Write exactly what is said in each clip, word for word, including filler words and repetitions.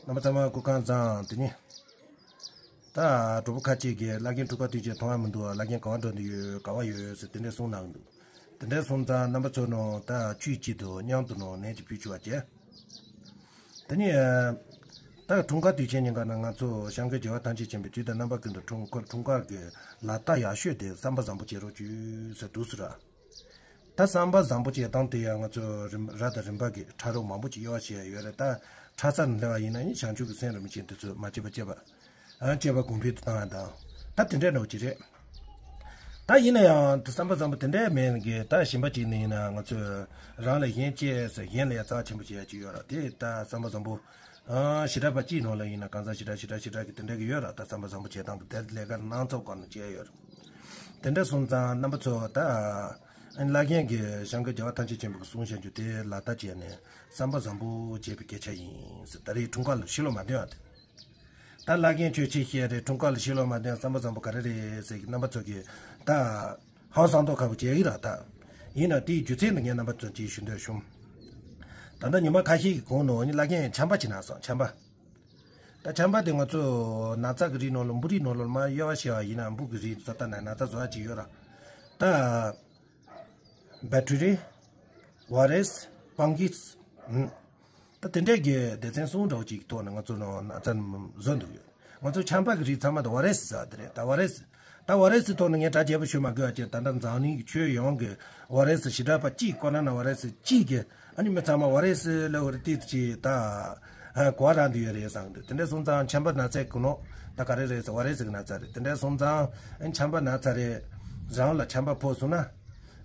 རྣམ་པ་ཚང་མ་སྐུ་ཁམས་བཟང་། དེ་ནི་ད་གྲོགས་པོ་ཁ་ཅིག་གིས་བླ་རྒན་འཁྲུངས་སྐར་དུས་ཆེན་མཐོང་ཡ་མི་འདུག་བླ་རྒན་ག་བ་འགྲོ་འདི་ཡོད་ག་བ་ཡོད་ཟེར་དེ་འདྲས་གསུངས་གནང་འདུག་དེ་འདྲས་སོང་ཙང་རྣམ་པ་ཚོ་ནང་ད་བཅུད་གཅིག་ཏུ་མཉམ་དུ་ནང་ནས་ཀྱི་ཕུལ་ཆུ་བ་བྱས། དེ་ནི་ད་འཁྲུངས་སྐར་དུས་ཆེན་ཉིན་ཀ་ན་ང་ཚོ་བྱང་གི་རྒྱལ་བ་ཐམས་ཅད་མཁྱེན་པའི་དུས་དང་རྣམ་པ་ཀུན་ཏུ་འཁྲུངས་སྐར་འཁྲུངས་སྐར་གྱི་ལག་རྟགས་ཡག་ཤོས་དེ་བསམ་པ་བཟང་པོ་བྱེད་རོགས་བྱོས་ཟེར་འདུག་ཟེར་ར། ད་བསམ་པ་བཟང་པོ་བྱེད་སྟངས་དེ་ཡང་ང་ཚོ་རིམ་ར་དང་རིམ་པ་གི་ཕྲ་རོགས་མང་པོ་ཅིག་དབྱེ་བ་ཕྱེ་ཡ་ཡོད་རེད། ད་ཕྲ་ས་ནས་སླེབས་པ་ཡིན་ན་ནི་བྱང་ཆུབ་ཀྱི་སེམས་རིན་པོ་ཆེ་དེ་ཚོ་མ་བརྗེད་པ་བརྗེད་པ། ཨ་བརྗེད་པ་གོང་འཕེལ་དུ་བཏང་ཡ་དང་། ད་དེ་འདྲའི་འདྲ་བོ་ཅིག་རེད། ད་ཡིན་ན་ཡང་ད་བསམ་པ་བཟང་པོ་དེ་འདྲའི་མེད་ནི་གི་ད་གཞན་པ་ཅིག་ནི་ཡིན་ན་ང་ཚོས་རང་ལས་གཞན་གཅེས་ཟེར་གཞན་ལ་ཡ་རྩ་བ་ཆེན་པོ་བྱེད་ཡ་ཅིག་ཡོད་ར། དེ་ད་བསམ་པ་བཟང་པོ། ཨ་ཞི་དྲག་པ་གཅིག་ནང་ལ་ཡིན་ན་གང་ཟག་ཞི་དྲག་ཞི་དྲག་ཞི་དྲག་གི་དེ་འདྲ་གི་ཡོད་ར། ད་བསམ་པ་བཟང་པོ་བྱེད་སྟངས་དེ་དེ་ལས་ཀ་སྣ་ཚོགས་སྒང་ནས་བྱས་ཡོད་ར། དེ་འདྲ་སོང་ཙང་རྣམ་པ་ཚོ་ད་ཨ་ནི་བླ་རྒན་གྱིས་བྱང་གི་རྒྱལ་བ་ཐམས་ཅད་མཁྱེན་པའི་གསུང་བཤད་རྒྱུ་དེ་ལག་བསྟར་བྱས་ནས་བསམ་པ་བཟང་པོ་བྱེད་པའི་སྐད་ཆ་ཡིན་ཟེར། ད་རེས་འཁྲུངས་སྐར་ལ་ཕྱི་ལོགས་མ་འདོན་ཨ་དེ། ད་བླ་རྒན་ཁྱོད་ཅི་བཤད་རེད། འཁྲུངས་སྐར་ལ་ཕྱི་ལོགས་མ་འདོན་བསམ་པ་བཟང་པོ་ག་རེ་རེད་ཟེར་གི་རྣམ་པ་ཚོ་གིས་ད་ཧང་སང་མདོག་ཁ་པོ་བྱས་ཡིན་ར། ད་ཡིན་ན་དེའི་རྒྱུ་མཚན་ནི་ངས་རྣམ་པ་ཚོ་ཅིག་ཞུ་འདོད་བྱུང་། ད་ལྟ་ཉི་མ་ཁ་ཤས་ཀྱི་གོང་ནང་ཨ་ནི་བླ་རྒན་ཆམ་པ་ཅིག་ན་སོང་། ཆམ་པ། ད་ཆམ་པ་དེ་ང་ཚོ་ན་ཚ་གི་རིགས་ནང་ལ་འབུ་རིགས་ནང་ལ་མར་དབྱེ་བ་ཕྱེ་བ་ཡིན་ན་འབུ་གི་རིགས་བཟོ་ལྟ་ན་ན་ཚ་བཟོ་བ་ཅིག་ཡོད་ར། ད་བེག་ཊི་རི་ཡ། ཝའི་རས། ཕང་གི་སི། ད་དེ་འདྲས་ཀྱི་སྡེ་ཚན་གསུམ་འདྲ་བོ་ཅིག་གི་ཐོག་ནས་ང་ཚོ་ནང་ན་ཚ་བཟོ་འདུག་ཡོད། ང་ཚོ་ཆམ་པ་གི་རིགས་ཚང་མ་ད་ཝའི་རས་ཟེར་བ་དེ་རེད། ད་ཝའི་རས། ད་ཝའི་རས་སི་ཐོག་ནས་ངས་གྲ་རྒྱས་པོ་ཞུ་མ་དགོས་པ་བྱས། ད་ལྟ་འཛམ་གླིང་གི་ཁྱོན་ཡོངས་ཀྱི་ཝའི་རས་སི་ཞེ་དྲག་པ་གཅིག་ཀོ་རོ་ན་ཝའི་རས་སི་གཅིག་གི་ཨ་ནི་མི་ཚང་མ་ཝའི་རས་སི་ལ་ཝའི་རས་སི་ཅིག་ད་གོ་བ་རག་འདི་ཡོད་རེད་བསམ་འདུག་དེ་འདྲ་སོང་ཙང་ཆམ་པ་ན་ཚ་གི་ནོ་ད་ག་རེ་རེད་ཟེར། ཝའི་རས་སི་གི་ན་ཚ་རེད། དེ་འདྲ་སོང་ཙང་ཨ་ནི་ཆམ་པ་ན་ཚ་རེད། རང་ལ་ཆམ་པ་ཕོག་སོང་ན་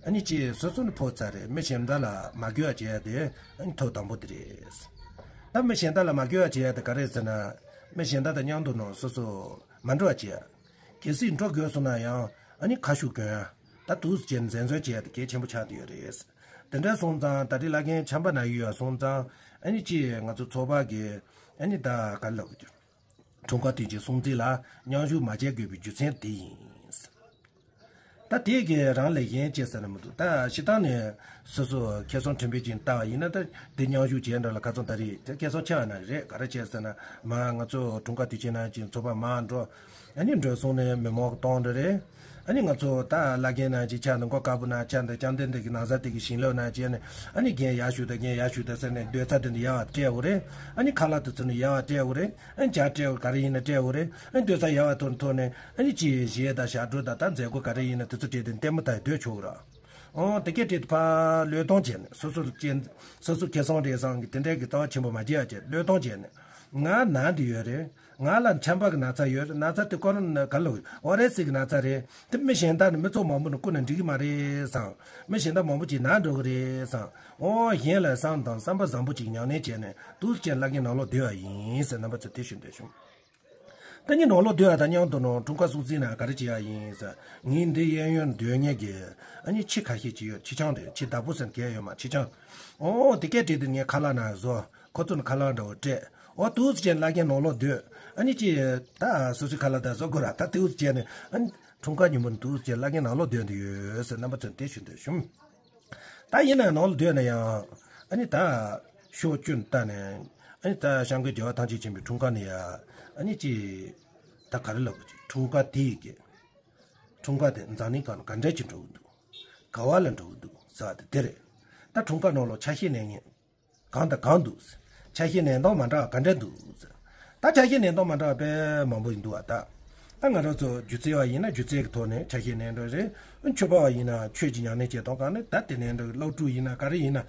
ཨ་ནི་ཅིག་སོ་སོ་ནི་ཕོག་ཚར་རེད། མི་གཞན་དག་ལ་མ་འགོས་པ་བྱེད་ཡ་དེ་ཨ་ནི་ཐོག་དང་པོ་དེ་རེད། ད་མི་གཞན་དག་ལ་མ་འགོས་པ་བྱེད་ཡ་དེ་ག་རེ་ཟེར་ན། མི་གཞན་དག་དང་མཉམ་དུ་ནང་སོ་སོ་མ་འགྲོ་བ་བྱེད་ཡ། གལ་སྲིད་འགྲོ་དགོས་སོང་ན་ཡང་ཨ་ནི་ཁ་ཤུགས་གྱོན་ཡ། ད་འདུག་སེ་བྱས་ནས་འཛེམ་ཟོན་བྱེད་ཡ་དེ་གལ་ཆེན་པོ་ཆགས་བསྡད་ཡོད་རེད། དེ་འདྲ་སོང་ཙང་ད་རེས་བླ་རྒན་ཆམ་པ་ན་ཡོད་ཡ་སོང་ཙང་ཨ་ནི་ཅིག་ང་ཚོ་ཚོགས་པ་གི་ཨ་ནི་ད་ག་ལབ་དགོས་རྒྱུ། འཁྲུངས་སྐར་དུས་ཆེན་སྲུང་བརྩི་ལ་མཉམ་ཞུགས་མ་བྱེད་དགོས་པའི་རྒྱུ་མཚན་དེ་ཡིན། ད་དེ་གས་རང་ལས་གཞན་གཅེས་ཟེར་ན་མི་འདུག་ད་སྤྱིར་བཏང་ནས་སོ་སོ་ཁེ་བཟང་ཁྲིམས་དཔོན་ཅིག་ལྟ་བ་ཡིན་ན་ད་དེ་མཉམ་ཞུགས་བྱས་འདྲ་ལ་ཁ་ཚོན་ད་རེས་དེ་ཁེ་བཟང་ཆེ་བ་ན་རེད། ག་རེ་བྱས་ཟེར་ན་མ་ང་ཚོ་འཁྲུངས་སྐར་དུས་ཆེན་ནང་ཅིག་ཚོགས་པ་མར་འགྲོ། ཨ་ནི་འགྲོ་སོང་ནས་མི་མང་གཏོང་འདྲ་རེད། ཨ་ནི་ང་ཚོ་ད་བླ་རྒན་ནང་ཅིག་ཆ་ནས་མགོ་དཀར་པོ་ནང་ཆ་ནས་ལྕམ་དེ་འདི་གི་ན་བཟའ་དེ་གི་ཞིང་ལོག་ནང་བྱས་ནས་ཨ་ནི་རྒན་ཡར་ཞུ་དང་རྒན་ཡར་ཞུ་དང་ཟེར་ནས་སྡོད་ས་དེ་འདི་ཡར་བ་སྤྲད་དགོས་རེད། ཨ་ནི་ཁ་ལག་དེ་ཚོ་ནི་ཡར་བ་སྤྲད་དགོས་རེད། ཨ་ནི་ཇ་སྤྲད་དགོས་ག་རེ་ཡིན་ན་སྤྲད་དགོས་རེད། ཨ་ནི་སྡོད་ས་ཡར་བ་ཐོག་ནས་ཐོག་ནས་ཨ་ནི་ཅིག་གཞས་དང་ཞབས་བྲོ་དང་ད་མཛད་སྒོ་ག་རེ་ཡིན་ན་དེ་ཚོ་སྤྲད་དེ་ལྟད་མོ་ལྟ་སྡོད་ཆོག་གི་ར། ཨོ་དེ་སྐད་སྤྲད་དེ་ཕར་བློས་གཏོང་བྱས་ནས་སོ་སོ་ལ་སྐྱེ་སོ་སོ་ཁེ་བཟང་རེད་བསམ་གི་དེ་འདྲའི་གི་རྩ་བ་ཆེན་པོ་མ་བྱེད་ཡ་བྱས་བློས་གཏོང་བྱས་ནས་ང་ན་འདི་ཡོད་རེད། ང་ལ་ཆམ་པ་གི་ན་ཚ་ཡོད་རེད། ན་ཚ་དེ་ཀོ་རོ་ན་ག་ལོ་ཝའི་རས་སི་གི་ན་ཚ་རེད། དེ་མི་གཞན་དག་ནི་མི་ཚོགས་མང་པོ་ནི་བཀུག་ན་འགྲིག་གི་མ་རེད་བསམ། མི་གཞན་དག་མང་པོ་ཅིག་ན་འགྲོ་གི་རེད་བསམ། ཨོ་གཞན་ལ་བསམ་དང་བསམ་པ་བཟང་པོ་ཅིག་ཉམས་ལེན་བྱས་ནས་འདུག་སེ་བྱས་བླ་རྒན་ནང་ལོགས་སྡོད་པ་ཡིན་ཟེར་རྣམ་པ་ཚོ་དེ་ཞུ་འདོད་བྱུང་། ད་ནི་ནང་ལོགས་སྡོད་པ་དང་མཉམ་དུ་ནང་འཁྲུངས་སྐར་སྲུང་བརྩི་ན་ག་རེ་བྱེད་ཡ་ཡིན་ཟེར། ངའི་འདི་གཡས་གཡོན་སྡོད་མཁན་གྱི་ཨ་ནི་ཁྱི་ཁ་ཤས་ཅིག་ཡོད། ཁྱི་སྤྱང་རེད། ཁྱི་བདག་པོ་ཟེར་མཁན་ཡོད་མ། ཁྱི་སྤྱང་། ཨོ་དེ་སྐད་བྲིས་དེ་ངས་ཁ་ལག་ནང་བཟོ། ཁོ་ཚོ་ནི་ཁ་ལག་འདྲ་བོ་སྤྲད། ཨོ་འདུག་སེ་བྱས་ནས་བླ་རྒན་ནང་ལོགས་སྡོད། ཨ་ནི་ཅི་ད་སོ་སོའི་ཁ་ལག་ད་བཟོ་དགོས་ར། ད་འདུག་སེ་བྱས་ནས་ཨ་ནི་འཁྲུངས་སྐར་ཉིན་མོ་འདུག་སེ་བྱས་བླ་རྒན་ནང་ལོགས་སྡོད་འདི་ཡོད་ཟེར་རྣམ་པ་ཚོ་དེ་ཞུ་འདོད་བྱུང་། ད་ཡིན་ན་ནང་ལ་སྡོད་ན་ཡང་ཨ་ནི་ད་ཕྱོགས་བཅུ་ནས་བལྟས་ནས་ཨ་ནི་ད་བྱང་གི་རྒྱལ་བ་ཐམས་ཅད་མཁྱེན་པའི་འཁྲུངས་སྐར་ནི་ཡ་ཨ་ནི་ཅི་ད་ག་རེ་ལབ་དགོས་ཀྱི། འཁྲུངས་སྐར་དེ་ཡི་གི་འཁྲུངས་སྐར་དེ་འཛམ་གླིང་སྒང་ལ་ག་འདྲ་ཅིག་འགྲོ་གི་འདུག་ག་བ་ལ་འགྲོ་གི་འདུག་ཟེར་བ་དེ་དེ་རེད། ད་འཁྲུངས་སྐར་ནང་ལ་ཆ་ཤས་ལེན་མཁན་གང་དང་གང་འདུག་ཆ་ཤས་ལེན་སྟངས་མ་འདྲ་བ་ག་འདྲ་འདུག་ད་ཆ་ཤས་ལེན་སྟངས་མ་འདྲ་བ་དཔེ་མང་པོ་ཡིན་འདུག་བ། ད་ད་ང་རང་ཚོ་སྒྱུ་རྩལ་བ་ཡིན་ན་སྒྱུ་རྩལ་གྱི་ཐོག་ནས་ཆ་ཤས་ལེན་འགྲོ་རེད། ཆོས་པ་བ་ཡིན་ན་ཆོས་ཀྱི་ཉམས་ལེན་བྱེད་སྟངས་སྒང་ནས་ད་དེ་ལེན་འགྲོ། སློབ་ཕྲུག་ཡིན་ན་ག་རེ་ཡིན་ན།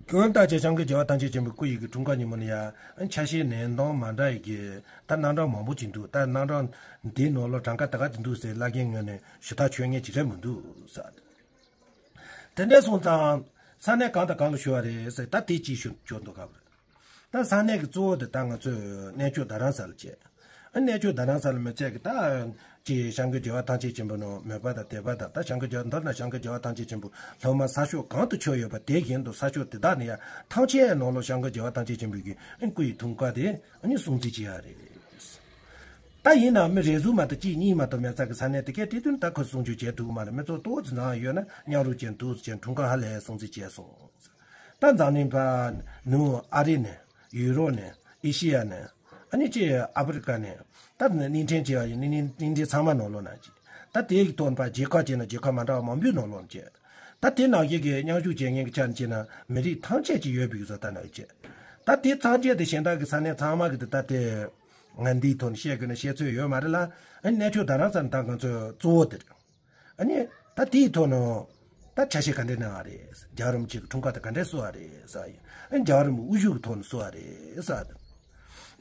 དོན་དག་ཅིག་བྱང་གི་རྒྱལ་བ་ཐམས་ཅད་མཁྱེན་པའི་སྐུ་ཡི་གི་འཁྲུངས་སྐར་ཉིན་མོ་ནི་ཡ་ཆ་ཤས་ལེན་སྟངས་མ་འདྲ་ཡི་གི་ད་རྣམ་གྲངས་མང་པོ་ཅིག་འདུག་ད་རྣམ་གྲངས་འདིའི་ནང་ལོགས་གྲངས་ཀ་ད་ག་དེ་འདུག་ཟེར་བླ་རྒན་ངོས་ནས་ཞུ་དག་ཆོད་ངེས་ཅིག་རེད་མི་འདུག་ཟེར། དེ་འདྲ་སོང་ཙང་ས་གནས་གང་དང་གང་ལ་ཞུ་བ་རེད་ཟེར། ད་དེ་ཅིག་ཞུ་ཆོག་འདུག་ག་རེད། ད་ས་གནས་ཀྱི་གཙོ་བོ་དེ་ད་ང་ཚོས་གནས་མཆོག་རྡ་རམ་ས་ལ་བྱས། ཨ་གནས་མཆོག་རྡ་རམ་ས་ལ་མི་ཚད་ཀྱི་ད་ཅི་བྱང་གི་རྒྱལ་བ་ཐམས་ཅད་མཁྱེན་པ་ནང་མོས་པ་དང་དད་པ་དང་ད་བྱང་གི་རྒྱལ་བ་མདོར་ན་བྱང་གི་རྒྱལ་བ་ཐམས་ཅད་མཁྱེན་པ་སློབ་མ་ས་ཕྱོགས་གང་དུ་ཆགས་ཡོད་པ་དེ་བཞིན་དུ་ས་ཕྱོགས་དེ་དག་ནས་ཡང་ཐམས་ཅད་ནང་ལོགས་བྱང་གི་རྒྱལ་བ་ཐམས་ཅད་མཁྱེན་པའི་གི་ཨ་སྐུ་ཡི་འཁྲུངས་སྐར་དེ་ཨ་ནི་སྲུང་བརྩི་བྱེད་ཡ་རེད། ད་ཡིན་ནའང་མི་རེ་ཟུང་མ་གཏོགས་གཅིག་གཉིས་མ་གཏོགས་མེད་ས་གི་ས་གནས་དེ་གའི་དེ་དོན་ད་ཁོ་སྲུང་སྐྱོབ་བྱེད་ཐུབ་ཀྱི་མ་རེད། མི་ཚོགས་ཏོག་ཙམ་ནང་ཡོད་ན་མཉམ་རུབ་བྱས་འདུག་ཟེར་བྱས་འཁྲུངས་སྐར་ཧ་ལས་སྲུང་བརྩི་བྱས་སོང་། ད་འཛམ་གླིང་པ་ནུབ་ཨ་རི་ནས་ཡུ་རོབ་ནས་ ཨེ་ཤི་ཡ་ནས། ཨ་ནི་ཅི་ཨ་ཕི་རི་ཀ་ནས། ད་ནི་གླིང་ཕྲན་བྱས་པ་ཡིན་ནི་གླིང་གླིང་ཕྲན་ཚང་མ་ནང་ལོགས་ན་ཅི། ད་དེའི་ཐོག་ནས་ཕར་རྒྱལ་ཁབ་བྱས་ན་རྒྱལ་ཁབ་མ་འདྲ་བ་མང་པོའི་ནང་ལོགས་ན་ཅི། ད་དེ་ནང་བཞིན་གྱི་མཉམ་ཞུགས་བྱེད་མཁན་གྱི་ཆ་ནས་བྱས་ན་མི་རིགས་ཐམས་ཅད་ཅིག་ཡོད་པའི་བཟོ་ལྟ་ན་ཅི། ད་དེ་ཐམས་ཅད་དེ་གཞན་དག་གི་ས་གནས་ཚང་མ་གི་དེ་ད་དེ། ང་འདིའི་ཐོག་ནས་བཤད་དགོས་ན་བཤད་ཚོད་ཡོད་མ་རེད་ལ། ཨ་ནི་གནས་མཆོག་རྡ་རམ་ས་ལ་ད་ང་ཚོའི་གཙོ་བོ་དེ་རེད། ཨ་ནི་ད་དེའི་ཐོག་ནས་ད་ཆ་ཤས་ག་འདྲས་གནང་བ་རེད། རྒྱལ་བ་རིན་པོ་ཆེ་གི་འཁྲུངས་སྐར་དེ་ག་འདྲས་བསུ་བ་རེད་ཟེར་ཡིན། ཨ་ནི་རྒྱལ་བ་རིན་པོ་དབུ་བཞུགས་ཀྱི་ཐོག་ནས་བསུ་བ་རེད་ཟེར་དང་།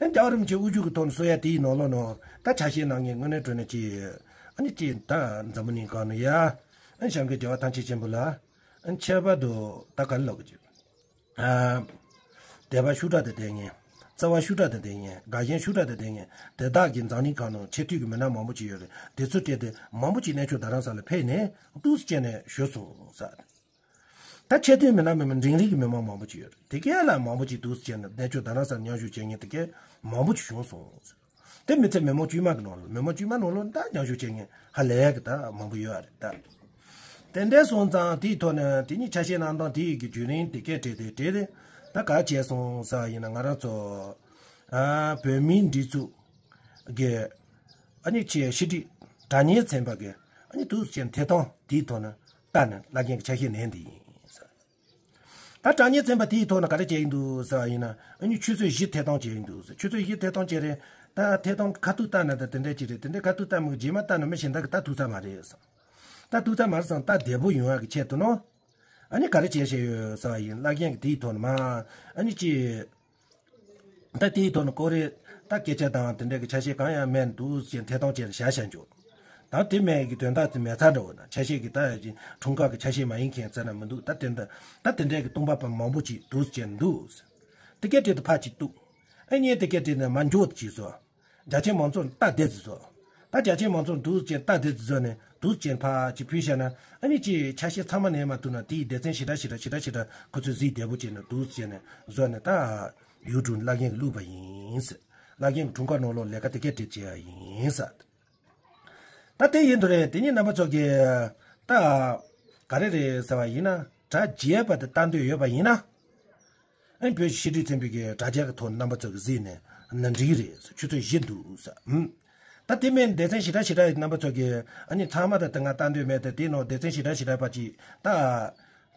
ཨ་ནི་རྒྱལ་བ་རིན་པོ་ཆེ་དབུ་བཞུགས་ཀྱི་ཐོག་ནས་བསུ་ཡ་དེའི་ནང་ལོགས་ནས་ད་ཆ་ཤས་གནང་མཁན་དངོས་གནས་དྲང་གནས་ཀྱི། ཨ་ནི་ཅི་ད་འཛམ་བུ་གླིང་སྒང་ནས་ཡ། ཨ་ནི་སྐྱབས་མགོན་རྒྱལ་བ་ཐམས་ཅད་མཁྱེན་པ་ལ། ཨ་ནི་ཁྱད་པར་དུ་ད་ག་རེ་ལབ་དགོས་ཀྱི། ཨ། དད་པ་ཤུགས་དྲག་དང་ལྡན་མཁན། བརྩེ་བ་ཤུགས་དྲག་དང་ལྡན་མཁན། དགའ་ཞེན་ཤུགས་དྲག་དང་ལྡན་མཁན། དེ་དག་གིས་འཛམ་གླིང་སྒང་ནང་ཆེ་མཐོང་གི་མི་སྣ་མང་པོ་ཅིག་ཡོད་རེད། དེ་ཚོའི་གྲས་དེ་མང་པོ་ཅིག་གནས་མཆོག་རྡ་རམ་ས་ལ་ཕེབས་ནས་འདུག་སེ་བྱས་ནས་བཞུགས་སོང་ཟེར། ད་ཆེ་མཐོང་མི་སྣ་མིན་པ་འབྲིང་རིམ་གྱི་མི་མང་མང་པོ་ཅིག་ཡོད་རེད། དེ་གས་ལ་མང་པོ་ཅིག་འདུག་སེ་བྱས་ནས་གནས་མཆོག་རྡ་རམ་ས་ལ་མཉམ་ཞུགས་བྱེད་མཁན་དེ་གས་མང་པོ་ཅིག་བྱུང་སོང་ཟེར། དེ་མི་ཚད་མི་མང་དཀྱུས་མ་གི་ནང་ལ། མི་མང་དཀྱུས་མ་ནང་ལ་ད་མཉམ་ཞུགས་བྱེད་མཁན་ཧ་ལས་གི་ད་མང་པོ་ཡོད་རེད་ད། དེ་འདྲ་སོང་ཙང་དེའི་ཐོག་ནས་དེ་ཉིད་ཆ་ཤས་གནང་སྟངས་དེ་ཡི་གི་བརྒྱུད་རིམ་དེ་གས་བྲིས་ཏེ་བྲིས་ཏེ་ད་ག་བྱས་སོང་ཟེར་བ་ཡིན་ན། ང་རང་ཚོ་ཨ་བོད་མིའི་སྒྲིག་འཛུགས་ཀྱི་ཨ་ནི་ཆེས་ཕྱི་དྲིལ་དྲ་བརྙན་ཚན་པ་གི་ཨ་ནི་འདུག་སེ་བྱས་ནས་ཐད་གཏོང་དེའི་ཐོག་ནས་བལྟས་ནས་བླ་རྒན་གྱི་ཆ་ཤས་ལེན་དེ་ཡིན་ཟེར། ད་དྲ་བརྙན་ཚན་པ་དེའི་ཐོག་ན་ག་རེ་བྱས་ཡིན་འདུག་ཟེར་བ་ཡིན་ན། ཨ་ནི་ཆུ་ཚོད་བཞི་ཐད་གཏོང་བྱས་ཡིན་འདུག་ཟེར། ཆུ་ཚོད་བཞི་ཐད་གཏོང་བྱས་རེད། ད་ཐད་གཏོང་ཁ་ཐུག་བལྟས་ན་ད་དེ་འདྲ་ཅིག་རེད། དེ་འདྲ་ཁ་ཐུག་བལྟས་མི་རྗེས་མ་བལྟས་ན་མི་གཞན་དག་གིས་ད་ཐུག་ས་མ་རེད་ཟེར། ད་ཐུག་ས་མ་རེད་ཟེར། ད་བདེ་པོ་ཡོང་ཡག་གི་ཆེད་དུ་ནོ། ཨ་ནི་ག་རེ་བྱས་བྱས་ཡོད་ཟེར་བ་ཡིན། བླ་རྒན་གྱིས་དེའི་ཐོག་ནས་མ། ཨ་ནི་ཅི། ད་དེའི་ཐོག་ནས་ཀོ་རེ་ད་སྐད་ཆ་དང་དེ་འདྲ་གི་ཆ་ཤས་གང་ཡང་མེད་འདུག་ཅེས་ཐད་གཏོང་བྱས་ནས་བཞག་བཞག་འཇོག། ད་དེ་མེད་ཀྱི་དོན་དག་དེ་མེད་ཚར་འགྲོ་བ་ན་ཆ་ཤས་ཀྱི་ད་ཡ་ཅིག་འཁྲུངས་སྐར་གྱི་ཆ་ཤས་མ་ཡིན་མཁན་ཙམ་ན་མི་འདུག། ད་དེ་འདྲ་ད་དེ་འདྲ་གི་སྟོང་པ་པ་མང་པོ་ཅིག་འདུག་ཅེས་འདུག། དེ་སྐད་བྲིས་ཏེ་ཕར་ཅིག་གཏུགས། ཨ་ནི་དེ་སྐད་བྲིས་ནས་མ་འཇོག་ཅིག་བཟོ། རྒྱ་ཆེ་མང་ཚོགས་ལྟ་བདེ་ཙི་བཟོ། ད་རྒྱ་ཆེ་མང་ཚོགས་འདུག་ཅེས་ལྟ་བདེ་ཙི་བཟོ་ནས་འདུག་ཅེས་ཕར་ཅིག་ཕུལ་བཞག་ན། ཨ་ནི་ཅིག་ཆ་ཤས་ཚང་མ་ལེན་མ་ཐུབ་ན་དེའི་སྡེ་ཚན་ཞེ་དྲག་ཞེ་དྲག་ཞེ་དྲག་ཞེ་དྲག་ཁོ་ཚོས་གཟིགས་བདེ་པོ་བྱས་ནས་འདུག་བྱས་ནས་བཟོས་ནས་ད་ཡུ་ཊུབ་བླ་རྒན་གྱིས་བླུགས་པ་ཡིན་ཟེར། བླ་རྒན་གྱི་འཁྲུངས་སྐར་ནང་ལོགས་ལས་ཀ་དེ་གས་བྲིས་བྱས་པ་ཡིན་ཟེར། ད་དེ་ཡིན་དུ་རེད། དེ་ཉིད་རྣམ་པ་ཚོ་གིས་ད་ག་རེ་རེད་ཟེར་བ་ཡིན་ན། དྲ་རྒྱའི་བར་དུ་ལྟ་འདོད་ཡོད་པ་ཡིན་ན། ཨ་ནི་བོད་ཀྱི་ཕྱི་དྲིལ་ཚན་པའི་གི་དྲ་རྒྱ་གི་ཐོག་ནས་རྣམ་པ་ཚོ་གིས་གཟིགས་ནས་ན་འགྲིག་གི་རེད། ཆུ་ཚོད་བཞི་འདུག་ཟེར། ཨུམ། ད་དེ་མིན་སྡེ་ཚན་ཞེ་དྲག་ཞེ་དྲག་ཡི་རྣམ་པ་ཚོ་གིས་ཨ་ནི་ཚང་མ་ད་ལྟ་ང་ལྟ་འདོད་མེད། ད་དེ་ནང་སྡེ་ཚན་ཞེ་དྲག་ཞེ་དྲག་པ་ཅིག་ད།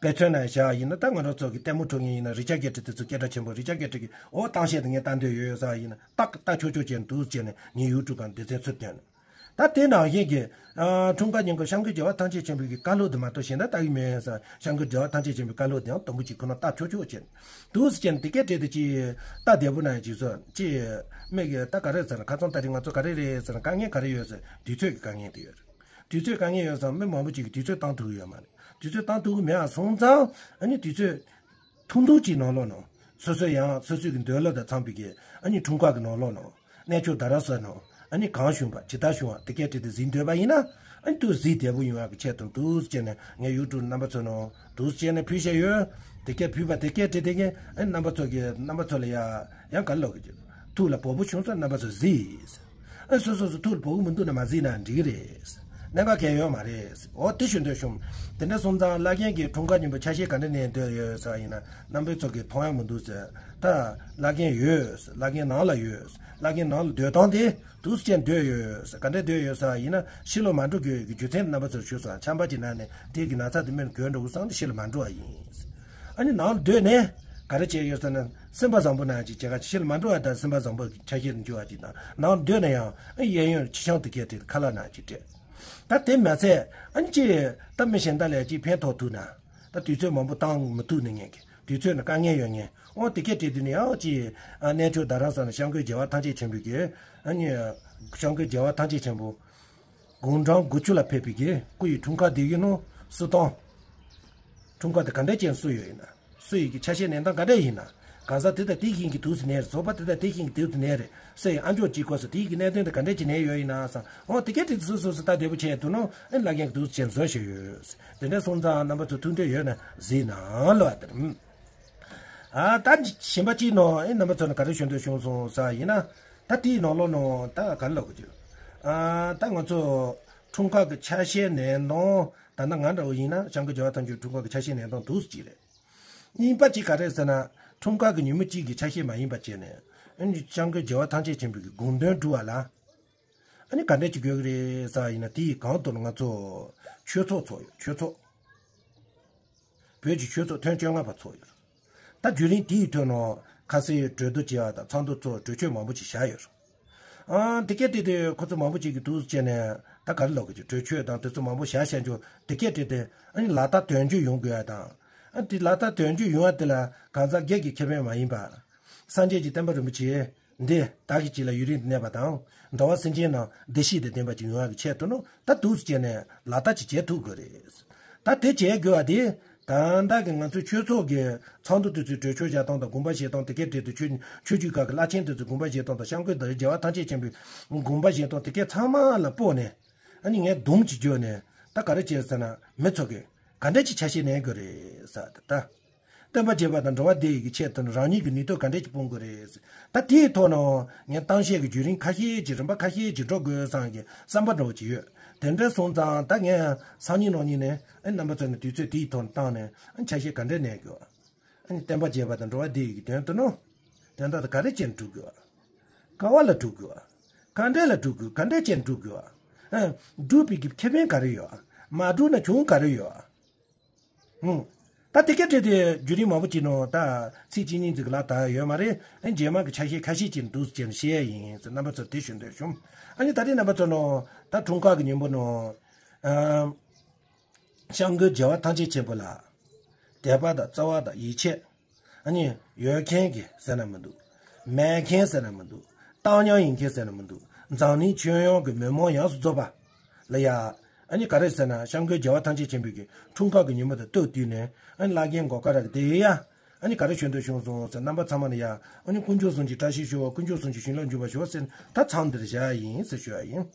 དཔེ་མཚོན་ན་བཞག་ཡིན་ན། ད་ང་རང་ཚོ་གི་ལྟད་མོ་འཁྲབ་མཁན་ཡིན་ན། རི་ཅར་གྷེ་ཊི་དེ་ཚོ་སྐད་གྲགས་ཆེན་པོ། རི་ཅར་གྷེ་ཊི་གི་འོ་གཏམ་བཤད་དེ་ངས་ལྟ་འདོད་ཡོད་ཟེར་བ་ཡིན་ན། ཏག་ལྟ་ཆོག་ཆོག་བྱས་འདུག་བྱས་ནས་ངའི་ཡུ་ཊུབ་སྒང་སྡེ་ཚན་ཚུར་བཏོན། ད་དེ་ནང་བཞིན་གྱི་ཨ་འཁྲུངས་སྐར་ཉིན་གུང་སྐྱབས་མགོན་རྒྱལ་བ་ཐམས་ཅད་མཁྱེན་པའི་གི་བཀའ་སློབ་དེ་མ་གཏོགས་གཞན་དག་ལྟ་གི་མེད་ཟེར། སྐྱབས་མགོན་རྒྱལ་བ་ཐམས་ཅད་མཁྱེན་པའི་བཀའ་སློབ་དེ་ཡང་དུམ་བུ་གཅིག་ཁོ་ན་ལྟ་ཆོག་ཆོག་བྱས་འདུག་ཟེར་བྱས་ནས། དེ་སྐད་བྲིས་ཏེ་ཅིག་ལྟ་བདེ་པོ་ན་ཡང་ཅིག་བཟོ་ཅིག་མིག་གིས་ད་ག་རེ་ཟེར་ན། ཁ་སང་ད་རེས་ང་ཚོ་ག་རེ་རེད་ཟེར་ན། དཀའ་ངལ་ག་རེ་ཡོད་ཟེར། དུས་ཚོད་ཀྱི་དཀའ་ངལ་དེ་ཡོད་རེད། དུས་ཚོད་དཀའ་ངལ་ཡོད་ཙང་མི་མང་པོ་ཅིག་གིས་དུས་ཚོད་བཏང་ཐུབ་ཀྱི་ཡོད་མ་རེད། དུས་ཚོད་བཏང་ཐུབ་ཀྱི་མེད་པ་སོང་ཙང་། ཨ་ནི་དུས་ཚོད་ཐུང་ཐུང་ཅིག་ནང་ལོགས་ནང་། སོ་སོ་ཡང་སོ་སོའི་གི་འདོད་བློ་དང་འཚམས་པའི་གི་ཨ་ནི་འཁྲུངས་སྐར་གི་ནང་ལོགས་ནང་། གནས་མཆོག་རྡ་རམ་ས་ནང་། ཨ་ནི་གང་བྱུང་བ་ཇི་ལྟར་བྱུང་བ་དེ་སྐད་བྲིས་ཏེ་གཟིགས་འདོད་པ་ཡིན་ན། ཨ་ནི་དུ་གཟིགས་བདེ་པོ་ཡོང་བ་གི་ཆེད་དུ་འདུག་སེ་བྱས་ནས་ངས་ཡུ་ཊུབ་རྣམ་པ་ཚོ་ནང་འདུག་སེ་བྱས་ནས་ཕུལ་བཞག་ཡོད། དེ་སྐད་ཕུལ་བ་དེ་སྐད་བྲིས་ཏེ་གི་ཨ་ནི་རྣམ་པ་ཚོ་གི་རྣམ་པ་ཚོ་ལ་ཡ་ཡང་ག་ལོག་གི་ཐུགས་ལ་བབ་པོ་བྱུང་ཙང་རྣམ་པ་ཚོ་གཟིགས། ཨ་སོ་སོ་སོ་ཐུགས་ལ་བབ་པོ་མི་འདུག་ན་མ་གཟིགས་ན་འགྲིག་གི་རེད། གནད་འགག་གང་ཡང་ཡོད་མ་རེད། འོ་དེ་ཞུ་འདོད་བྱུང་། དེ་འདྲ་སོང་ཙང་བླ་རྒན་གྱི་འཁྲུངས་སྐར་ཉིན་མོ་ཆ་ཤས་ག་འདྲ་ནས་སྡོད་ཡོད་ཟེར་བ་ཡིན་ན། རྣམ་པ་ཚོ་གིས་མཐོང་ཡ་མི་འདུག་ཟེར། ད་བླ་རྒན་ཡོད། བླ་རྒན་ནང་ལ་ཡོད། བླ་རྒན་ནང་ལ་སྡོད་སྟངས་དེ་འདུག་སེ་བྱས་སྡོད་ཡོད། ག་འདྲ་སྡོད་ཡོད་ཟེར་བ་ཡིན་ན། ཕྱི་ལོགས་མ་འགྲོ་དགོས་ཀྱི་རྒྱུ་མཚན་རྣམ་པ་ཚོར་ཞུས་སོང་། ཆམ་པ་ཅིག་ན་ནས་དེ་གི་ན་ཚ་དེ་སྨན་གྱོན་འགྲོ་དགོས་བསམ་སྟེ་ཕྱི་ལ་མ་འགྲོ་བ་ཡིན། ཨ་ནི་ནང་ལ་སྡོད་ནས་ག་རེ་བྱས་ཡོད་ཟེར་ན། སེམས་པ་བཟང་པོ་ན་ཅིག་བྱེད་ག་ཕྱི་ལ་མ་འགྲོ་བ་དང་སེམས་པ་བཟང་པོ་ཆ་ཤས་འགྱུར་བ་ཅིག་དང་། ནང་ལ་སྡོད་ན་ཡང་ཨ་གཡས་གཡོན་ཕྱི་ཤང་དེ་གས་དེ་ཁ་ལག་ན་ཅིག་སྤྲད། ད་དེ་མ་ཚད་ཨ་ནི་ཅིག་ད་མི་གཞན་དག་ལ་ཅིག་ཕན་ཐོགས་ཐུབ་ན། ད་དུས་ཚོད་མང་པོ་བཏང་མི་ཐུབ་ནི་ངེས་ཀྱི། དུས་ཚོད་ནི་དཀའ་ངལ་ཡོད་ངེས། འོ་དེ་སྐད་བྲིས་དུས་ནི་ཡང་ཅིག་ཨ་གནས་མཆོག་རྡ་རམ་ས་ནས་སྐྱབས་མགོན་རྒྱལ་བ་ཐམས་ཅད་མཁྱེན་པའི་གི་ཨ་ནི་སྐྱབས་མགོན་རྒྱལ་བ་ཐམས་ཅད་མཁྱེན་པ། དགུང་གྲངས་དགུ་བཅུ་ལ་ཕེབས་པའི་གི་སྐུ་ཡི་འཁྲུངས་སྐར་དེ་གི་ནང་བསུ་སྟངས། འཁྲུངས་སྐར་དེ་ག་འདྲ་ཅན་བསུ་ཡོད་ཡིན་ན། བསུ་ཡི་གི་ཆ་ཤས་གནས་སྟངས་ག་འདྲ་ཡིན་ན། གང་ཟག་དེ་དང་དེ་བཞིན་གྱི་དུས་སུ་གནས་རེད། ཚོགས་པ་དེ་དང་དེ་བཞིན་གྱི་དུས་སུ་གནས་རེད། སུ་ཡི་ཨ་མཆོག་གཅིག་སྐོར་སུ་དེ་ཡི་གི་གནད་དོན་དེ་ག་འདྲ་ཅིག་གནས་ཡོད་ཡིན་ན་བསམ། འོ་དེ་གས་དེ་སོ་སོ་སོ་ལྟ་བདེ་པོ་བྱས་འདུག་ན། ཨེ་བླ་རྒན་གྱི་འདུག་ཅེས་བཟོ་ཞིག་ཡོད། དེ་འདྲ་སོང་ཙང་རྣམ་པ་ཚོ་ཐུགས་འདོད་ཡོད་ན་གཟིགས་གནང་ལོ་ཨ་དེར། ཨ་ད་གཞན་པ་གཅིག་ནང་ཨེ་རྣམ་པ་ཚོ་ནས་ག་རེ་ཞུ་འདོད་བྱུང་སོང་ཟེར་ཡིན་ན། ད་དེའི་ནང་ལོགས་ནང་ད་ག་རེ་ལབ་དགོས་ཀྱི། ཨ་ད་ང་ཚོ་འཁྲུངས་སྐར་གྱི་ཆ་ཤས་གནས་སྟངས། ད་ནི་ང་འདྲ་བོ་ཡིན་ན་སྐྱབས་མགོན་རྒྱལ་བ་ཐམས་ཅད་འཁྲུངས་སྐར་གྱི་ཆ་ཤས་གནས་སྟངས་འདུག་སེ་གཅིག་རེད། གཉིས་པ་གཅིག་ག་རེ་ཟེར་ན། འཁྲུངས་སྐར་གྱི་ཉིན་མོ་གཅིག་གི་ཆ་ཤས་མ་ཡིན་པ་བྱས་ནས། ཨ་ནི་སྐྱབས་མགོན་རྒྱལ་བ་ཐམས་ཅད་མཁྱེན་པའི་གི་དགོངས་དོན་སྒྲུབ་པ་ལ། ཨ་ནི་ག་འདྲས་ཅིག་དགོས་ཀྱི་རེད་ཟེར་བ་ཡིན་ན། དེའི་གང་ལྟར་ང་ཚོ་ཆོས་ཚོགས་ཚོགས་ཡོད། ཆོས་ཚོགས། བོད་ཀྱི་ཆོས་ཚོགས་ཐེངས་བཅོ་ལྔ་པ་ཚོགས་ཡོད། ད་བརྒྱུད་རིམ་དེའི་ཐོག་ནང་ཁ་སང་གྲོས་བསྡུར་བྱས་པ་དང་ཚོགས་འདུ་ཚོགས་གྲོས་ཆོད་མང་པོ་ཅིག་བཞག་ཡོད། ཨང་། དེ་གས་དེ་དེ་ཁོ་ཚོ་མང་པོ་ཅིག་གིས་འདུག་བྱས་ནས་ད་ག་རེ་ལབ་དགོས་ཀྱི། གྲོས་ཆོད་དང་དེ་ཚོ་མང་པོ་བཞག་བཞག་འཇོག་དེ་གས་དེ་དེ་ཨ་ནི་ལག་བསྟར་དོན་འཁྱོལ་ཡོང་དགོས་ཡ་དང་། ཨ་དེ་ལག་བསྟར་དོན་འཁྱོལ་ཡོང་བ་དེ་ལ་གང་ཟག་སྒེར་གྱི་ཁེ་ཕན་མ་ཡིན་པ། སངས་རྒྱས་ཀྱི་བསྟན་པ་རིན་པོ་ཆེ་འདི་བདག་གི་བྱིན་རླབས་ཡུན་རིང་དུ་གནས་པ་དང་། འགྲོ་བ་སེམས་ཅན་རྣམས་བདེ་སྐྱིད་དང་ལྡན་པ་ཅིག་ཡོང་བ་གི་ཆེད་དུ་ནི་ད་འདུག་སེ་བྱས་ནས་ལག་བསྟར་ཅིག་བྱེད་ཐུབ་དགོས་རེད། ད་དེ་བྱེད་དགོས་པ་དེ་ད་ལྟ་གི་ང་ཚོའི་ཆོས་ཚོགས་ཀྱི་ཚོགས་འདུ་དེ་ཚོའི་གྲོས་ཆོད་བཞག་སྟངས་དང་དགོངས་པ་བཞེས་སྟངས། དེ་གའི་གྲས་དུ་ཆོས་ཆོས་བརྒྱུད་ཁག་གི་བླ་ཆེན་དེ་ཚོའི་དགོངས་པ་བཞེས་སྟངས་དང་། སྐྱབས་མགོན་དང་རྒྱལ་བ་ཐམས་ཅད་མཁྱེན་པའི་དགོངས་པ་བཞེས་སྟངས་དེ་གའི་ཚང་མ་ལ་དཔོག་ནས། ཨ་ནི་ངས་སྡོམ་ཅིག་བརྒྱབ་ནས་ད་ག་རེ་བྱས་ཟེར་ན། མི་ཚོ་གིས་ག་འདྲ་ཅིག་ཆ་ཤས་ལེན་དགོས་རེད་ཟེར་ད་ལྟ། སྟོན་པ་བརྒྱད་པ་དང་འགྲོ་བ་བདེ་བའི་གི་ཆེད་དུ་རང་ཉིད་ཀྱི་ནུས་སྟོབས་ག་འདྲས་ཀྱིས་སྤུངས་དགོས་རེད། ད་དེའི་ཐོག་ནས་ངས་གཏམ་བཤད་ཀྱི་བརྒྱུད་རིམ་ཁ་ཤས་ཀྱི་རིམ་པ་ཁ་ཤས་ཀྱི་འགྲོ་དགོས་བསམ་གྱི་བསམ་པ་འདྲ་བོ་ཅིག་ཡོད། དེ་འདྲ་སོང་ཙང་ད་ངས་སང་ཉིན་གནངས་ཉིན་ནས་ཨ་རྣམ་པ་ཚོ་ནས་དུས་ཚོད་དེའི་ཐོག་ནས་བཏང་ནས་ཨ་ཆ་ཤས་ག་འདྲས་ལེན་དགོས། ཨ་ནི་སྟོན་པ་བརྒྱད་པ་དང་འགྲོ་བ་བདེ་བའི་གི་དོན་དུ་ནོ། དོན་དག་དེ་ག་རེ་བྱས་ནས་སྒྲུབ་དགོས། ག་བ་ལ་སྒྲུབ་དགོས། ག་འདྲས་ལ་སྒྲུབ་དགོས། ག་འདྲས་བྱས་ནས་སྒྲུབ་དགོས། ཨ་སྒྲུབ་པའི་གི་ཁེ་ཕན་ག་རེ་ཡོད། མ་སྒྲུབ་ན་གྱོང་ག་རེ་ཡོད། ཧུང་། ད་དེ་ག་འདྲ་དེ་བརྒྱུད་རིམ་མང་པོ་ཅིག་ནང་ད་ཚིག་གཅིག་གཉིས་ཙམ་གྱི་ལ་ད་ཡོད་མ་རེད། ཨ་རྗེས་མ་གི་ཆ་ཤས་ཁ་ཤས་ཅིག་འདུག་ཅེས་བཤད་ཡ་ཡིན་ཟེར་རྣམ་པ་ཚོར་དེ་ཞུ་འདོད་བྱུང་། ཨ་ནི་ད་རེས་རྣམ་པ་ཚོ་ནང་ད་འཁྲུངས་སྐར་གྱི་ཉིན་མོ་ནང་། ཨ་སྐྱབས་མགོན་རྒྱལ་བ་ཐམས་ཅད་མཁྱེན་པ་ལ། དད་པ་དང་བརྩེ་བ་དང་ཡིད་ཆེས། ཨ་ནི་ཡོད་མཁན་གྱི་ཟེར་ན་མི་འདུག་མེད་མཁན་ཟེར་ན་མི་འདུག་བཏང་སྙོམས་ཡིན་མཁན་ཟེར་ན་མི་འདུག་འཛམ་གླིང་ཁྱོན་ཡོངས་ཀྱི་མི་མང་ཡོངས་སུ་རྫོགས་པ་ལ་ཡ། ཨ་ནི་ག་རེ་ཟེར་ན། སྐྱབས་མགོན་རྒྱལ་བ་ཐམས་ཅད་མཁྱེན་པའི་གི་འཁྲུངས་སྐར་གྱི་ཉིན་མོ་དང་སྟབས་བསྟུན་ནས། ཨ་ནི་བླ་རྒན་མགོ་དཀར་ར་གི་དེ་ཡ། ཨ་ནི་ག་རེ་ཞུ་འདོད་བྱུང་སོང་ཟེར་རྣམ་པ་ཚང་མ་ནས་ཡ། ཨ་ནི་དཀོན་མཆོག་གསུམ་གྱི་བཀྲ་ཤིས་ཤོག་དཀོན་མཆོག་གསུམ་གྱི་བྱིན་རླབས་འཇུག་པ་ཤོག་ཟེར་ད་མཚམས་འདིར་བཞག་ཡིན་ཟེར་ཞུ་ཡ་ཡིན།